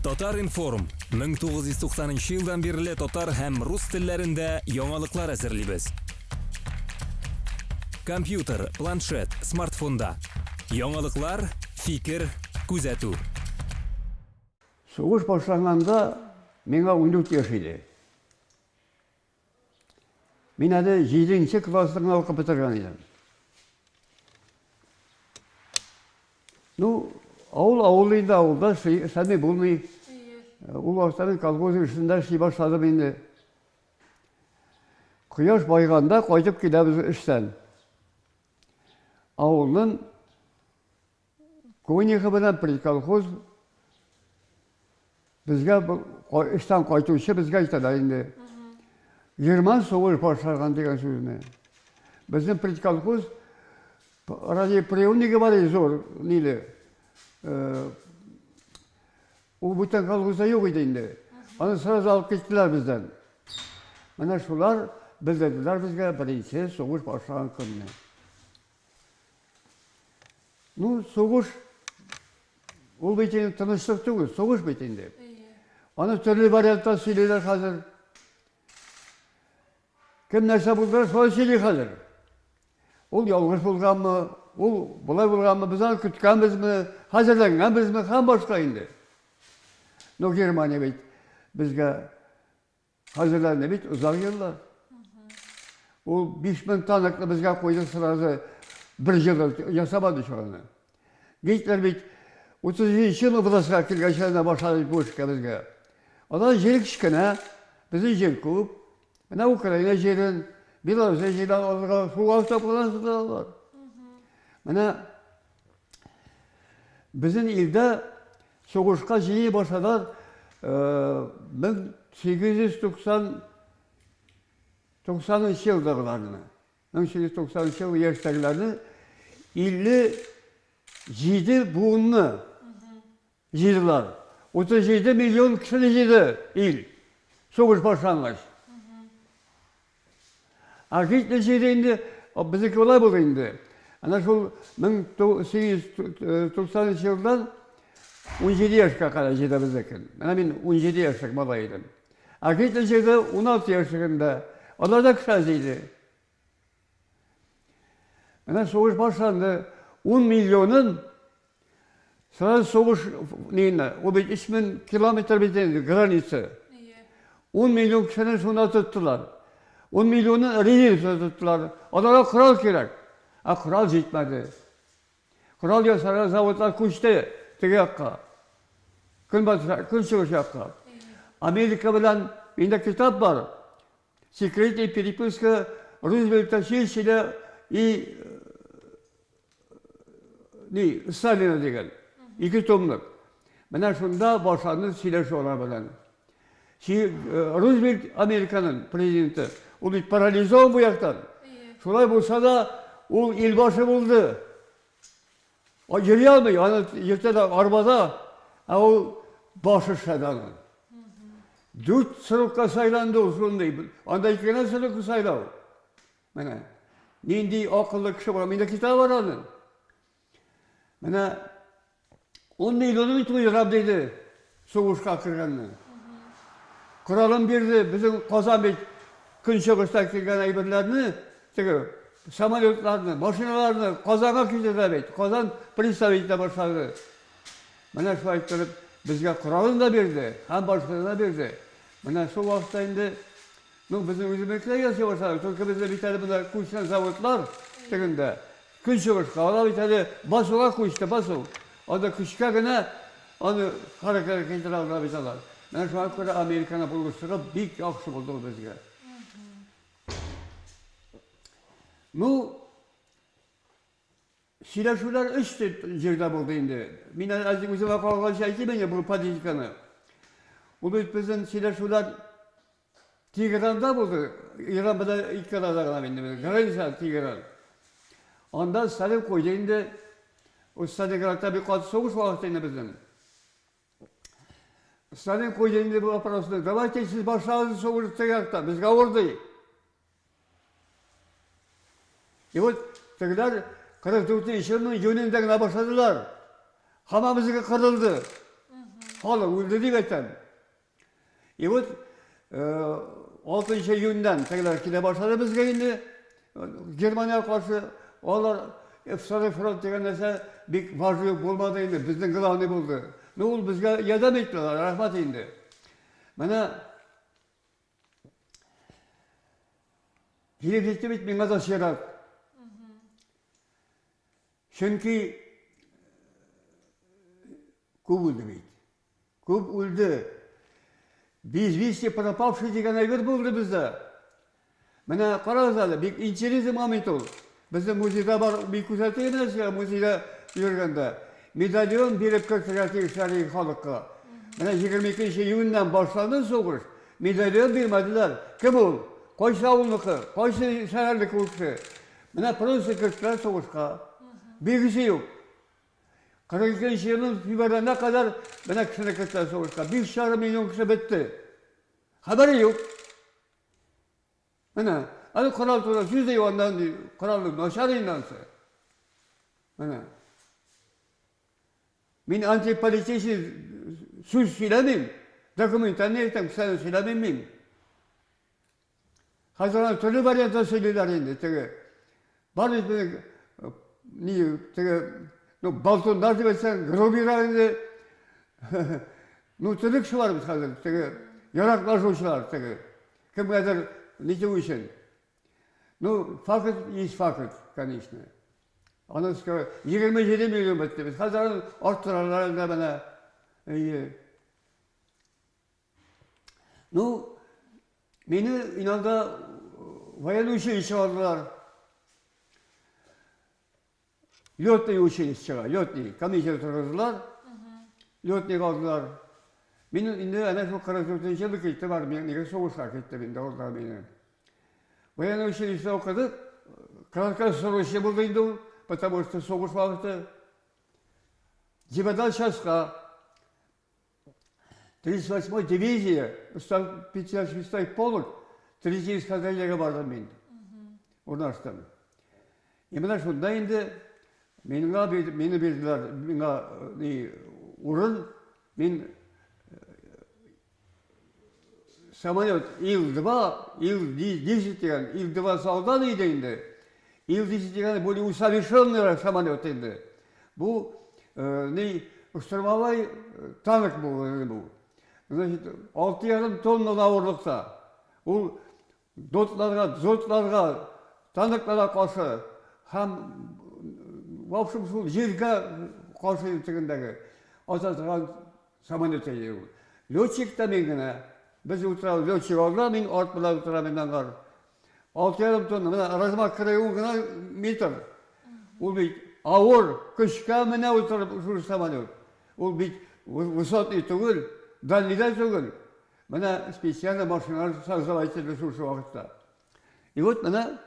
Татар-информ, 1990 нчы елдан бирле татар һәм рус телләрендә яңалыклар әзерлибез. Компьютер, планшет, смартфонда. Яңалыклар, фикер, күзәтү. Сугыш башланганда миңа 14 яшь иде. Мин әле җиденче классны гына укып бетергән идем. Ну, авыл авыл инде, авылда эшләми булмый. Ул вакытта мин колхоз эшендә эшли башладым инде. Кояш байганда кайтып киләбез эштән. Авылның Конюхы белән приколхоз безгә эштән кайтучы безгә әйтәләр инде. Герман сугыш башланган дигән сүзне. Безнең предколхоз радиоприемнигы бар иде зур, ниле. Ул бүтән колхозда юк иде инде. Аны сразу алып киттеләр бездән. Менә шулар белдерделәр безгә беренче сугыш башланган көнне. Ну, сугыш ул бит инде тынычлык түгел, сугыш бит инде. Аны төрле вариантта сөйлиләр хәзер. Кем нәрсә булдыра, шулай сөйли хәзер. Ул ялгыш булганмы, ул болай булганмы, без аны көткәнбезме, хәзерләнгәнбезме һәм башка инде. Ну, Германия бит безгә Хәзерләнде бит озак еллар. Ул 5000 танкны безгә куйды сразу бер ел ясамады шуны. Гитлер бит 33 ел властька килгәч кенә башлады бу эшкә безгә. Алар җир кечкенә, безнең җир күп. Менә Украина җирен, Белоруссия җирен алырга шул вакытта алар. Менә безнең илдә Сугышка җыйый башладылар 1890 90 елдагыларны. 1890 ел яшьтәгеләрне 57 буынны җыйдылар. 37 миллион кешене җыйды ил сугыш башлангач. Ә Гитлер җыйды инде, безнеке болай булды инде. Әнә шул 1890 елдан 17 яшькә кадәр җыйды безнекен. Менә мин 17 яшьлек малай идем. Ә Гитлер җыйды 16 яшьлегендә. Алар да кеше җыйды. Менә сугыш башланды. 10 миллионын Сразу сугыш нигенә, ул бит 3000 километр бит инде граница. 10 миллион кешене шунда тоттылар. 10 миллионы резервта тоттылар. Аларга корал кирәк. Ә корал җитмәде. Корал ясарга заводлар күчте теге якка. Көнбатыш, көнчыгыш якка. Америка белән миндә китап бар. Секретная переписка Рузвельта, Черчилля и ни, Сталина дигән. Ике томлык. Менә шунда башланды сөйләшү алар белән. Рузвельт Американың президенты. Ул бит парализован бу яктан. Шулай булса да, ул илбашы булды. Йөри алмый, аны йөртә дә арбада, ә ул башы эшләде аның. Дүрт срокка сайланды ул шундый. Анда ике генә срокка сайлау. Менә нинди акыллы кеше була. Миндә китап бар аның. Менә ун миллионын туйдырам диде сугышка кергәнне. Коралын бирде. Безнең Казан бит көнчыгышта килгән әйберләрне, теге самолетларны, машиналарны Казанга китерде бит. Казан представить итә башлады. Менә шулай иттереп безгә коралын да бирде, һәм башканы да бирде. Менә шул вакытта инде ну, безнең үзебезнекеләр ясый башлады. Только бездә бит әле монда күчкән заводлар тегендә. Көнчыгышка, алар бит әле басуга күчте, басу. Анда көчкә генә аны хәрәкәткә китерә алдылар бит алар. Менә шуңа күрә Американың булышлыгы бик яхшы булды ул безгә. Ну, сөйләшүләр өч җирдә булды инде. Мин әле үземә калганча әйтим инде бу политиканы. Ул бит безнең сөйләшүләр Тегеранда булды. Иран белән ике арада гына инде. Граница Тегеран. Анда Сталин куйды инде. Ул Сталинградта бик каты сугыш вакыты инде безнең. Сталин куйды инде бу вопросны. Давайте сез башлагыз сугыш теге якта, безгә авыр ди. И вот тегеләр 44 елның июнендә генә башладылар. Һаман безнеке кырылды. Халык үлде дип әйтәм. И вот 6 июньнән тегеләр килә башлады безгә инде. Германиягә каршы алар Второй фронт дигән нәрсә бик важный булмады инде, безнең главный булды. Ну, ул безгә ярдәм иттеләр, рәхмәт инде. Менә килеп җитте бит миңа да чират. Чөнки күп үлде бит. Күп үлде. Без вести пропавший дигән әйбер булды бездә. Менә карагыз әле, бик интересный момент ул. Безнең музейда бар, мин күрсәтәм менә сезгә музейда йөргәндә. Медальон биреп кертергә тиешләр иде халыкка. Менә 22 июньнән башланды сугыш. Медальон бирмәделәр. Кем ул? Кайсы авылныкы? Кайсы шәһәрнеке ул кеше? Менә просто керттеләр сугышка. Билгесе юк. 42 елның февраленә кадәр менә кешене керттеләр сугышка. 5,5 миллион кеше бетте. Хәбәре юк. Менә, әле корал турында сүз дә юк, аннан корал начар инде анысы. Менә. Мин антиполитический сүз сөйләмим. Документальный әйтәм, кешеләрне сөйләмим мин. Хәзер аны төрле вариантта сөйлиләр инде теге. Бар бит безнең ни теге, ну, болтуннар дип әйтсәң, грубыйрак инде. Ну, төрле кеше бар бит хәзер, теге яраклашучылар теге. Кемгәдер нитү өчен. Ну, факт есть факт, конечно. Аны 27 миллион бетте бит. Хәзер аны арттыралар инде менә. Әйе. Ну, мине иногда военный училище алдылар. Летный училищега, летный, комиссия торгыздылар. Летный алдылар. Мин инде әнә шул 44 елда киттем армиягә, нигә сугышка киттем инде алда мине. Военный училище укыдык, краткосрочный булды инде ул, потому что сугыш вакыты. Җибәрделәр частька. 38-й дивизия, 156-й полк, 3 эскадрильягә бардым мин. Урнаштым. И менә шунда инде миңа мине бирделәр, миңа ни урын, мин самолет Ил-2, Ил-10 дигән, Ил-2 солдат иде инде. Ил-10 дигән более усовершенный самолет инде. Бу ни штурмовой танк бу, бу. Значит, 6,5 тонна авырлыкта. Ул дотларга, дзотларга, танкларга каршы һәм в общем шул җиргә каршы тегендәге ата торган самолет иде ул. Летчик та мин генә. Без утырабыз, летчик алда, мин арт белән утырам инде аңар. 6,5 тонна, менә размах 41 гына метр. Ул бит авыр, көчкә менә утырып шул самолет. Ул бит высотный түгел, дальныйда түгел. Менә специально машиналар создавать ителде шушы вакытта. И вот менә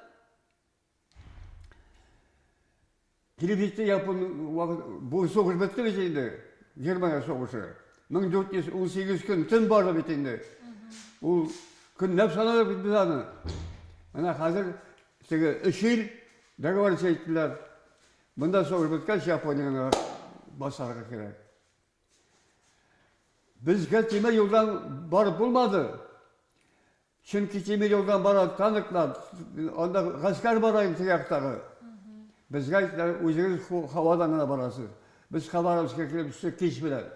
килеп җитте Япон вакыт, бу сугыш бетте бит инде, Германия сугышы. 1418 көн төн барды бит инде. Ул көнләп санадык бит без аны. Менә хәзер теге өч ил договориться иттеләр. Монда сугыш беткәч Японияне басарга кирәк. Безгә тимер юлдан барып булмады. Чөнки тимер юлдан бара танклар, анда гаскәр бара инде теге яктагы. Безгә әйттеләр, үзегез һавадан гына барасыз. Без Хабаровскка килеп төштек кич белән.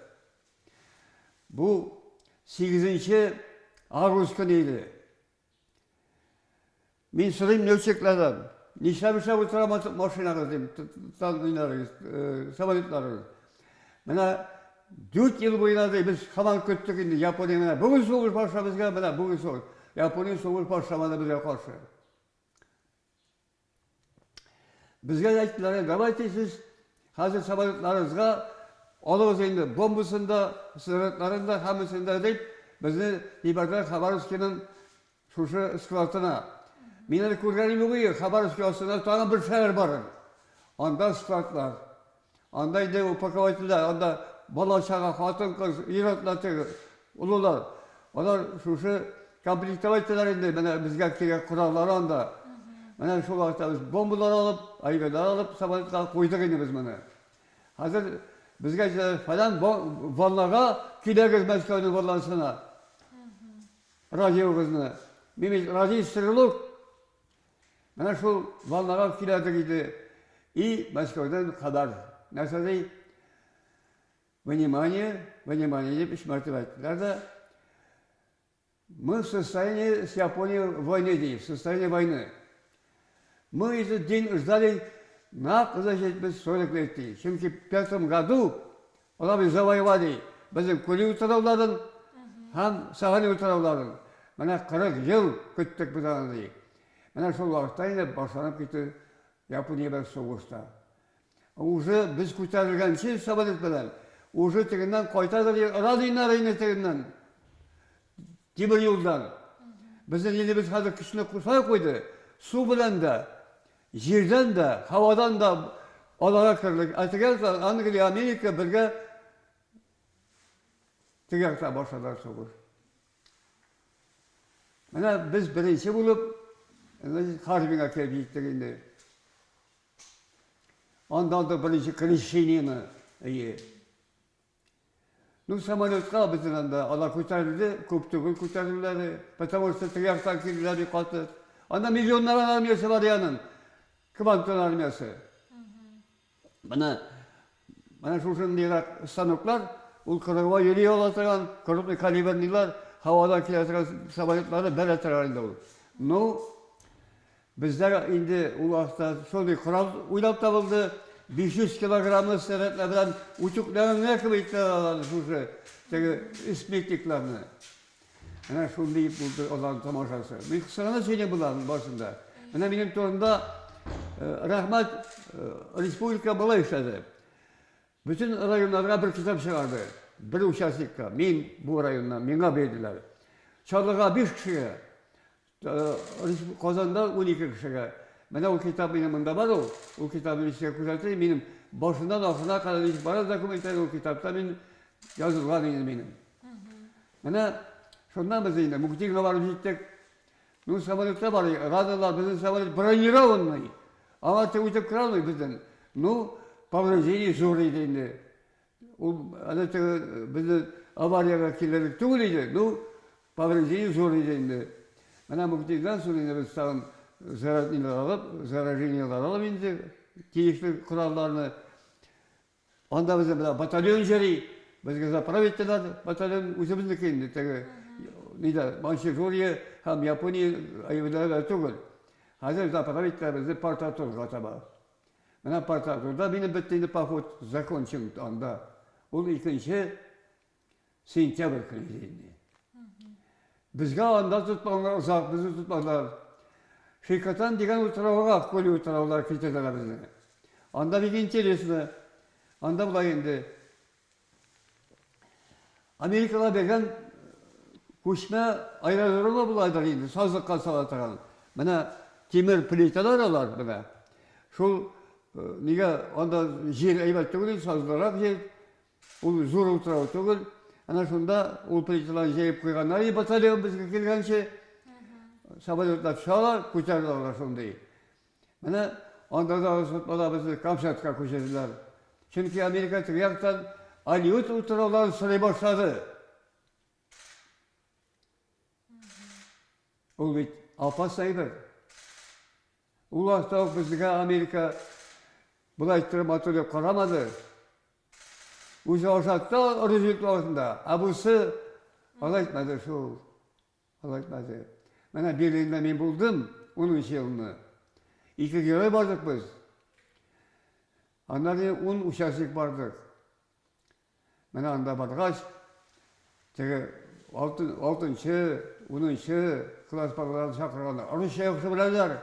Бу 8 август көне иде. Мин сорыйм летчиклардан, нишләп эшләп утыра машинагыз дим, танкларыгыз, самолетларыгыз. Менә 4 ел буена ди, без һаман көттек инде Япония менә бүген сугыш башлап безгә, менә бүген сугыш. Япония сугыш башламады безгә каршы. Безгә дә әйттеләр, давайте сез хәзер самолетларыгызга алыгыз инде бомбасын да, снарядларын да, һәммәсен дә дип, безне җибәрделәр Хабаровскиның шушы складына. Мин әле күргәнем юк иде, Хабаровский астында тагын бер шәһәр бар. Анда складлар. Анда инде упаковать ителә, анда бала-чага, хатын-кыз, ир-атлар теге, олылар. Алар шушы комплектовать итәләр инде, менә безгә кирәк кораллар анда. Менә шул вакытта без бомбалар алып, әйберләр алып, самолетка куйдык инде без моны. Хәзер безгә әйтәләр, фәлән волнага киләгез Мәскәүнең волнасына. Радиогызны. Мин бит радист стрелок. Менә шул волнага киләдек иде. И Мәскәүдән хәбәр. Нәрсә ди? Внимание, внимание дип өч мәртәбә әйттеләр дә, Мы в состоянии с Японией войны, ди, в состоянии войны. Мы этот день ждали нәкъ, значит, без 40 лет, ди. Чөнки в пятом году алар без завоевали безнең Кури утрауларын һәм Сахалин утрауларын. Менә 40 ел көттек без аны, ди. Менә шул вакытта инде башланып китте Япония белән сугыш та. Уже без күтәрелгәнче самолет белән, уже тегеннән кайтадыр, радийнар инде тегеннән. Тимер юлдан. Безнең илебез хәзер көчне кушай куйды. Су белән дә, җирдән дә, һавадан да аларга кердек. Ә теге Англия, Америка бергә теге якта башладылар сугыш. Менә без беренче булып Харбинга килеп җиттек инде. Анда алдык беренче крещениене. Әйе. Ну, самолетка безнең анда алар күтәрелде, күп түгел күтәрелүләре, потому что теге яктан килделәр бик каты. Анда миллионнар армиясе бар аның. Квантон армиясе. Менә менә шушындыйрак станоклар, ул кырыгыва йөри ала торган, крупный калиберныйлар, һавадан килә торган самолетларны бәрә торган инде ул. Ну, Бездә инде ул вакытта шундый корал уйлап табылды, 500 килограммлы снарядлар белән үтүкләгәнгә кебек иттеләр аларны шушы теге спутникларны. Менә шундый булды аларның тамашасы. Мин кыска гына сөйлим боларның барысын да. Менә минем турында рәхмәт, республика болай эшләде. Бөтен районнарга бер китап чыгарды. Бер участникка. Мин бу районнан, миңа бирделәр. Чарлыга 5 кешегә, Казанда 12 кешегә. Менә ул китап минем монда бар ул. Ул китапны мин сезгә күрсәтәм. Минем башыннан ахырына кадәр ничек бара документлар ул китапта мин язылган инде минем. Менә шуннан без инде Мугдинга барып җиттек. Ну, самолетта бар, радалар, безнең самолет бронированный. Аңа үтеп керә алмый безнең. Ну, повреждение зур иде инде. Ул әле теге безне авариягә килерлек түгел иде, ну, повреждение зур иде инде. Менә Мугдиннан соң инде без тагын заражениеләр алып, заражениеләр алып инде тиешле коралларны. Анда безнең менә батальон йөри, безгә заправить иттеләр, батальон үзебезнеке инде теге нидә, Маньчжурия һәм Япония әйберләре түгел. Хәзер заправить иттеләр безне Порт-Артурга таба. Менә Порт-Артурда минем бетте инде поход закончен анда. Ул икенче сентябрь көне иде инде. Безгә анда тотмадылар, озак безне тотмадылар. Шикотан дигән утрауга, Коли утраулар китерделәр безне. Анда бик интересно. Анда болай инде. Америкалар биргән күчмә аэродромы буладыр инде, сазлыкка сала торган. Менә тимер плиталар алар менә. Шул нигә анда җир әйбәт түгел, сазлырак җир. Ул зур утрау түгел. Әнә шунда ул плиталарны җәеп куйганнар и батальон безгә килгәнче. Самолетлар төшәләр, күтәреләләр шундый. Менә анда да озатмада безне Камчатка күчерделәр. Чөнки Америка теге яктан Алиут утрауларын сорый башлады. Ул бит опасный әйбер. Ул вакытта ук безгә Америка болай иттереп матур дип карамады. Үзе ашатты Рузвельт вакытында, ә бусы алай итмәде шул. Алай итмәде. Менә Берлинда мин булдым 10 елны. Ике герой бардык без. Аннан 10 участник бардык. Менә анда баргач, теге алтынчы, унынчы класс балаларын чакырганнар. Русча яхшы беләләр.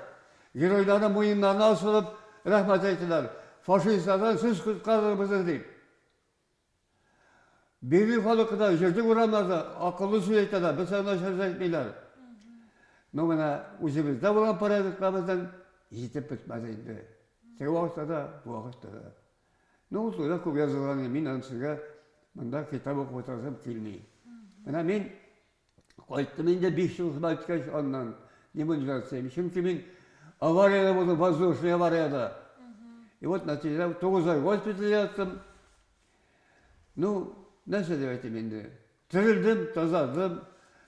Геройларны муеннарына асылып, рәхмәт әйттеләр. Фашистлардан сез коткардыгыз безне дип. Берлин халкы да җырды урамнарда, акыллы сүз әйтәләр, без начар сүз әйтмиләр. Ну менә үзебездә булган порядоклар безнең җитеп бетмәде инде. Теге вакытта да, бу вакытта да. Ну, ул турыда күп язылган, мин аны сезгә монда китап укып утырасым килми. Менә мин кайттым инде 5 ел хезмәт иткәч аннан демобилизация. Чөнки мин авариядә булдым, воздушный авариядә. И вот нәтиҗәдә 9 ай госпитальдә яттым. Ну, Нәрсә дип әйтим инде? Терелдем, тазардым.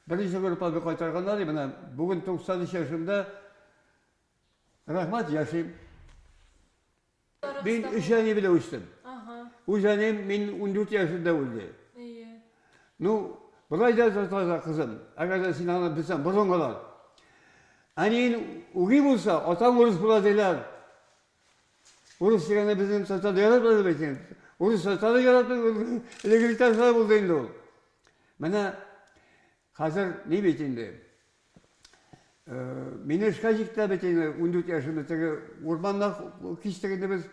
Беренче группа кайтарганнар, менә бүген 93 яшемдә. Рәхмәт, яшим. Мин өч әни белән үстем. Үз әнием мин 14 яшендә үлде. Ну, болай да таза кызым. Әгәр дә син аны белсәң, борынгыдан. Әниең үги булса, атаң урыс була диләр. Урыс дигәнне безнең татар яратмады бит инде. Урыс татары яратмый, элек-электән шулай булды инде ул. Менә хәзер ни бит инде. Мине эшкә җиктеләр бит инде, 14 яшемдә теге урманнар кистек инде без.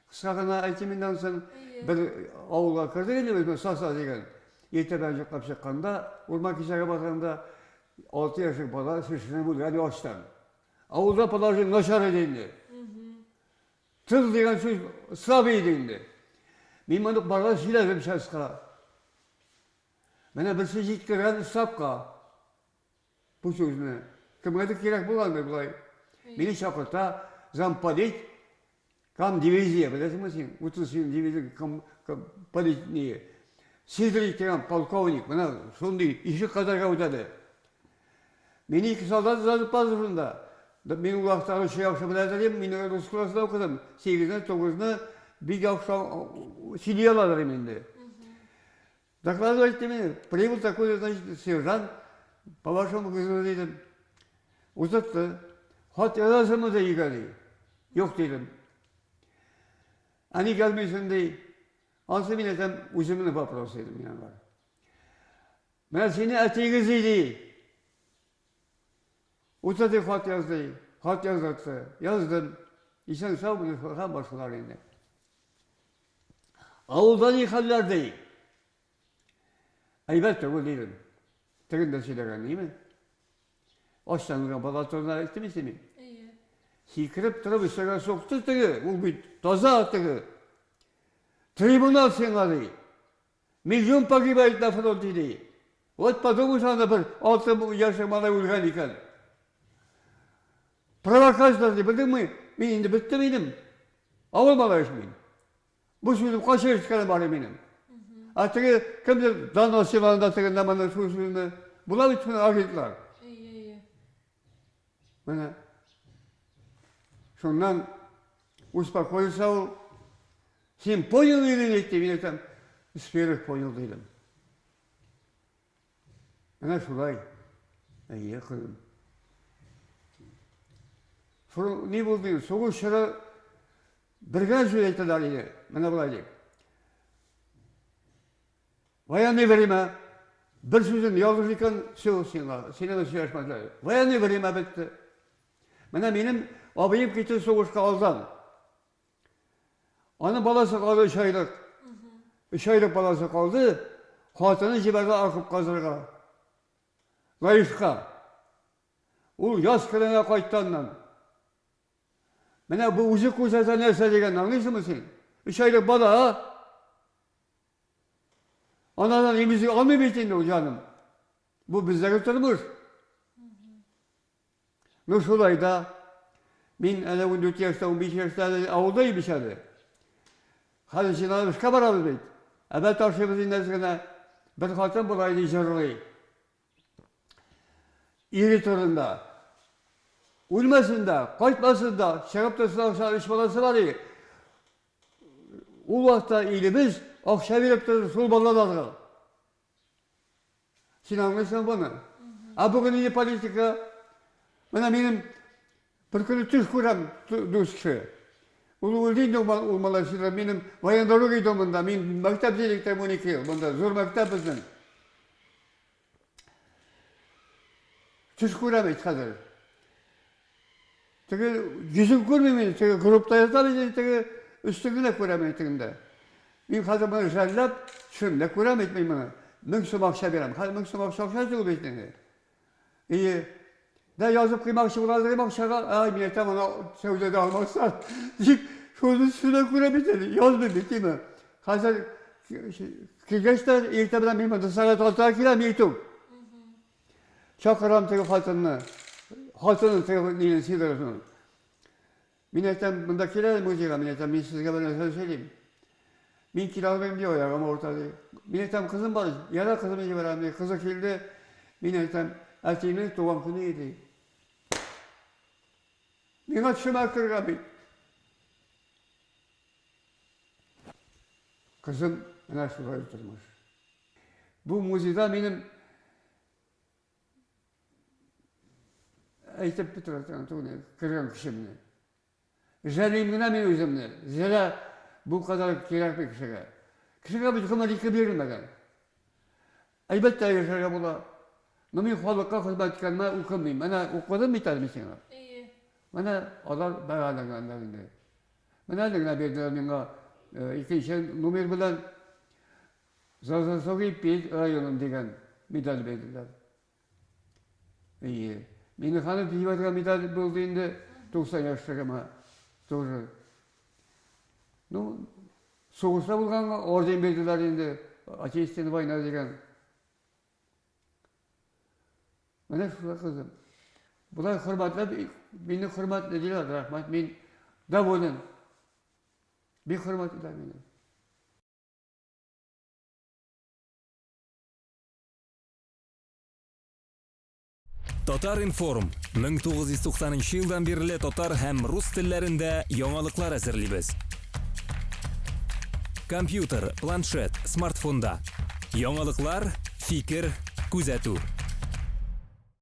Кыска гына әйтим инде анысын. Бер авылга кердек инде без, Саса дигән. Иртә белән йоклап чыкканда, урман кисәргә барганда, 6 яшьлек бала шешенеп үлгән ачтан. Авылда положение начар иде инде. Тыл дигән сүз слабый иде инде. Мин моны барга сөйләдем частька. Менә берсе җиткергән штабка бу сүзне. Кемгәдер кирәк булгандыр болай. Мине чакырта замполит кам дивизия, беләсеңме син? 37 дивизия кам полит не. Сидоров дигән полковник, менә шундый ишек кадәргә үтәде. Мине ике солдат озатып барды шунда. Мин ул вакытта русча яхшы белә идем, мин рус классында укыдым. Сигезне, тугызны бик яхшы сөйли ала идем инде. Докладывать итте мине. Прибыл такой, значит, сержант, по вашему вызову дидем. Узатты. Хат язасыңмы ди өйгә ди. Юк дидем. Ә ник язмыйсың ди. Анысы мин әйтәм, үземнең вопрос дидем мин аңа. Менә сине әтиегез ди. Утыр дип хат яз ди. Хат яздыртты. Яздым. Исән сау менә һәм башкалар инде. Авылда ни хәлләр ди. Әйбәт түгел дидем. Тегендә сөйләгән, ниме? Ачтан үлгән бала турында әйттем исә мин. Әйе. Сикереп торып өстәгә сукты теге, ул бит таза теге. Трибунал сиңа ди. Миллион погибает на фронте ди. Вот подумаешь, анда бер алты яшьлек малай үлгән икән. Провокатор ди, белдеңме? Мин инде беттем идем. Авыл малае мин. Бу сүзем кайчан ишеткәнем бар минем. Ә теге кемдер донос анда тегендә моны шул сүзне. Була бит шуны агентлар. Әйе, әйе. Менә. Шуннан успокоился ул. Син понял или нет, мин әйтәм, сферах понял дидем. Менә шулай. Әйе, кызым. Шул ни булды? Сугыш чоры бергә сүз әйтәләр иде. Менә болай дип. Военный время. Бер сүзен ялгыш икән, все сиңа. Сине дә сөйләшмәделәр. Военный время бетте. Менә минем абыем китте сугышка алдан. Аның баласы калды өч айлык. Өч айлык баласы калды. Хатыны җибәрде окоп казырга. Лаешка. Ул яз көненә кайтты аннан. Менә бу үзе күрсәтә нәрсә дигән, аңлыйсыңмы син? Өч айлык бала, а? Анадан имезик алмый бит инде ул, җаным. Бу бездәге тормыш. Ну шулай да, мин әле 14 яшьтә, 15 яшьтә әле авылда имеш әле. Хәзер җыйналып эшкә барабыз бит. Әбә ташыйбыз инде әз генә. Бер хатын болай ди җырлый. Ире турында. Үлмәсен дә, кайтмасын да, чыгып торсын акча, өч баласы бар иде. Ул вакытта илебез акча биреп торды шул балаларга. Син аңлыйсың моны? Ә бүген инде политика. Менә минем бер көнне төш күрәм, дус кеше. Ул үлде инде ул малай сөйләп, минем военный домында, мин мәктәп директоры 12 ел, монда зур мәктәп безнең. Төш күрәм бит хәзер. Теге йөзен күрмим инде, теге группта ята бит инде, теге өстен генә күрәм инде тегендә. Мин хәзер моны жәлләп, төшемдә күрәм бит мин моны. 1000 сум акча бирәм. Хәзер 1000 сум акча акча түгел бит инде. И да язып куймакчы була дим акчага, ай, мин әйтәм, аны сәүдәдә алмаслар. Дип, шуны төшемдә күрәм бит инде, язмыйм бит димә. Хәзер килгәч тә иртә белән мин монда сәгать алтыга киләм, иртүк. Чакырам теге хатынны. Хатынын теге нинең Сидоровның. Мин әйтәм, монда кил әле музейга, мин әйтәм, мин сезгә бер нәрсә сөйлим. Мин килә алмыйм ди, аягым авырта ди. Мин әйтәм, кызым бар, яра кызымны җибәрәм, ди. Кызы килде, мин әйтәм, әтинең туган көне иде. Миңа төшемә кергән бит. Кызым, менә шулай тормыш. Бу музейда минем әйтеп бетерә торган түгел, кергән кешемне. Жәлим генә мин үземне. Зря бу кадәр кирәкми кешегә. Кешегә бит гомер ике бирелмәгән. Әлбәттә яшәргә була. Но мин халыкка хезмәт иткәнемә үкенмим. Менә укыдым бит әле мин сиңа. Әйе. Менә алар бәяләгәннәр инде. Менә әле генә бирделәр миңа икенче номер белән За заслуги перед районом дигән медаль бирделәр. Әйе. Миңнеханов җибәргән медаль булды инде 90 яшьлегемә тоже. Ну, сугышта булганга орден бирделәр инде, Отечественная война дигән. Менә шулай кызым. Болай хөрмәтләп, мине хөрмәтле диләр, рәхмәт, мин доволен. Бик хөрмәт итәләр мине. Татар-информ 1990 елдан бирле татар һәм рус телләрендә яңалыклар әзерлибез. Компьютер, планшет, смартфонда. Яңалыклар, фикер, күзәтү.